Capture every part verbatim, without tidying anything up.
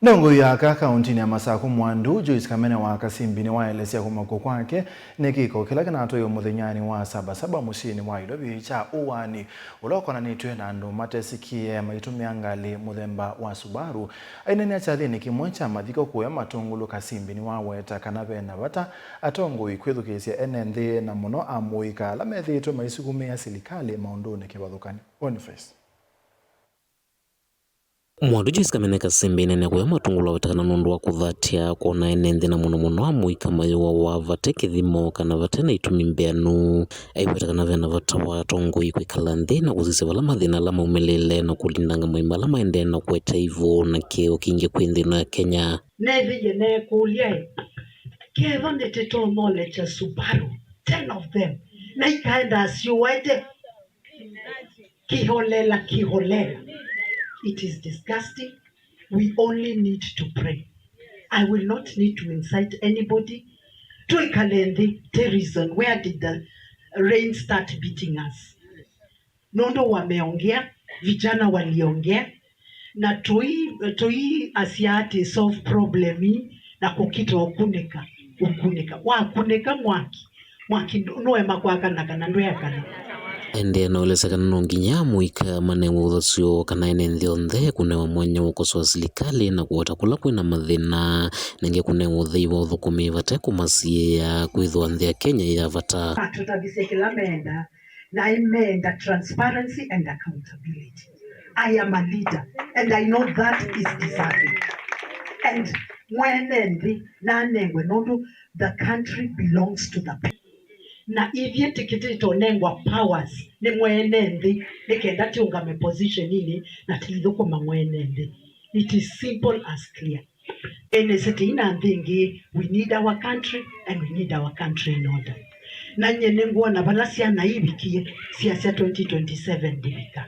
Ndongoi ya aka kaũntinĩ ya Masaku Mwandu, Joyce Kamene wa Kasimbi, nĩwaelesya kũmakw'a kwake nĩ kĩko kĩla kĩnatwaĩwe mũthenyanĩ wa Saba Saba mũsyĩnĩ wa Ilovi kya ũaani ũla ũkonanĩtw'e na andũ matesikie maitũmĩa ngalĩ mũthemba wa Subaru. Aineenea kyathĩnĩ kĩmwe kya mathiko kũya Matũngũlũ, Kasimbi nĩwaweta kana ve na vata atongoi kwĩthukĩĩsya ene nthĩ, na mũno amũika ala methĩĩtwe maisukumĩa silikalĩ maũndũnĩ kĩvathũkany'o. Boniface Mwandu. Joyce Kamene Kasimbi aineenea kũya Matũngũlũ aweta kana nũndũ wa kũthatya kwona ene nthĩ na mũno mũno amũika mayũawa vate kĩthimo kana vate na itumi mbĩanu, aiweta kana ve na vata wa atongoi kwĩkala nthĩ na kũsisya vala mathĩna ala maumĩlĩle na kũlindanga maima ala maendee na kũete ivũ na kĩeo kingĩ kwĩ nthĩ ĩno ya Kenya. Nethĩie neekũlya-ĩ, kethwa nĩtĩtonolekya Subaru, ten of them, na ikaendaa syũaĩte kĩholela kĩholela. It is disgusting. We only need to pray. I will not need to incite anybody. Twĩkale nthĩ, terrorism, where did the rain start beating us? Nũndũ wameongea, vijana waliongea, na tũi tũiasya atĩ solve problem ii na kũkita ũkunĩka, ũkunĩka. Wakunĩka mwaki, mwaki ndũ- nũema kwakana kana ndwĩakana. Aendee na ũelesya kana no nginya amũika manewe ũthasyo kana ene nthĩ onthe kũnewa mwanya wa ũkosoa silikalĩ na kũweta kũla kwĩna mathĩna, na ĩngĩ kũnewa ũthei wa ũthũkũmi vate kũmasiĩĩa kwĩthĩwa nthĩ ya Kenya ya vata. Matũtavisye kĩla meendaa. Na I meenda transparency and accountability. I am a leader and I know that is deserving. And mwene nthĩ nanengwe nũndũ the country belongs to the people. Na ithyĩ tĩkĩtĩte ũnengwa powers nĩ mwene nthĩ nĩ kenda tiũngame positioninĩ na tithũkũma mwene nthĩ. It is simple as clear. Ene city ina nthĩ ĩngĩ, we need our country and we need our country in order. Na nyie nĩngwona vala syana ivikie, syasya twenty twenty-seven ndivika.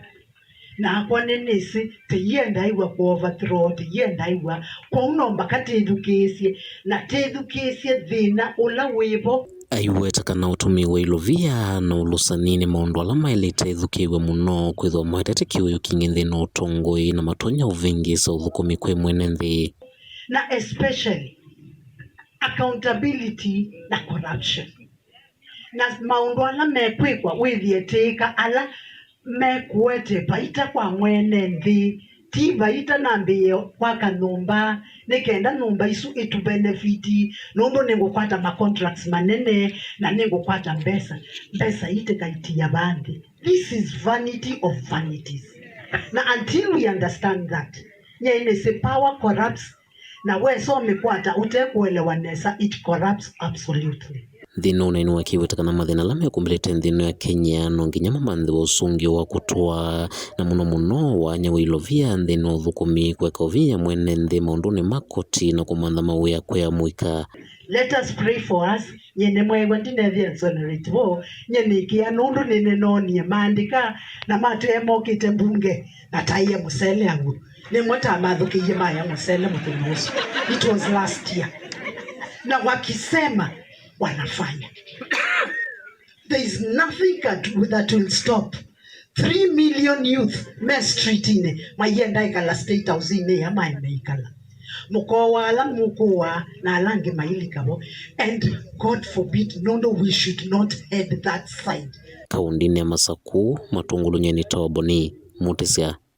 Nakwa nĩnĩsĩ tĩienda ĩw'a kũ overthrow, tĩienda ĩw'a. Kwoou no mbaka tĩthukĩĩsye, na tĩthukĩĩsye thĩna ũla wĩvo. Aiweta kana ũtũmĩi wa ilovia na ũlũsani nĩ maũndũ ala maĩlĩte ĩthukĩĩw'a mũno, kwĩthĩwa maetete kĩwĩũ kingĩ nthĩnĩ wa ũtongoi na matonya ũvĩngĩĩsa ũthũkũmi kwĩ mwene nthĩ. Na especially accountability na corruption. Na maũndũ ala mekwĩkwa wĩthĩe tĩĩka ala mekũete vaita kwa mwene nthĩ, ti vaita nambĩĩe kwaka nyũmba, nĩ kenda nyũmba isu ĩtũbenefiti, nũndũ nĩngũkwata ma contracts manene, na nĩngũkwata mbesa, mbesa ii tĩkaitia vaa nthĩ. This is vanity of vanities. Na until we understand that, nyie nĩsĩ power corrupts, na wesa ũmĩkwata ũte kũelewa nesa, it corrupts absolutely. Nthĩnĩ wa ũneeni wake aiweta kana mathĩna ala mekũmbĩlĩte nthĩ ĩno ya Kenya no nginya mamanthĩwe ũsũngĩo wa kũtũa, na mũno mũno wanya wa ilovia nthĩnĩ wa ũthũkũmi, kweka ũvia mwene nthĩ maũndũnĩ ma koti na kũmantha mawĩa kwĩ amũika. Let us pray for us. Nyie nĩmweew'a ndinethĩa exonerate vo, nyie nĩkĩa nũndũ nĩnĩnoonie maandĩka na matwĩa mokĩte mbunge na taĩe mũsele aw'o. Nĩmwe tamathũkĩie maya mũsele mũthenya ũsu. It was last year. Na wakisema wanafanya. There is nothing that, that will stop three million youth me streetinĩ maienda ĩkala State House-inĩ ĩya maĩ meikala. Mũkooa ala mũkũaa na ala angĩ mailika vo. And God forbid, nũndũ we should not head that side. Kaũndĩnĩ ya Masaku, Matũngũlũ, nyie nĩtawa Boni Mũtĩsya.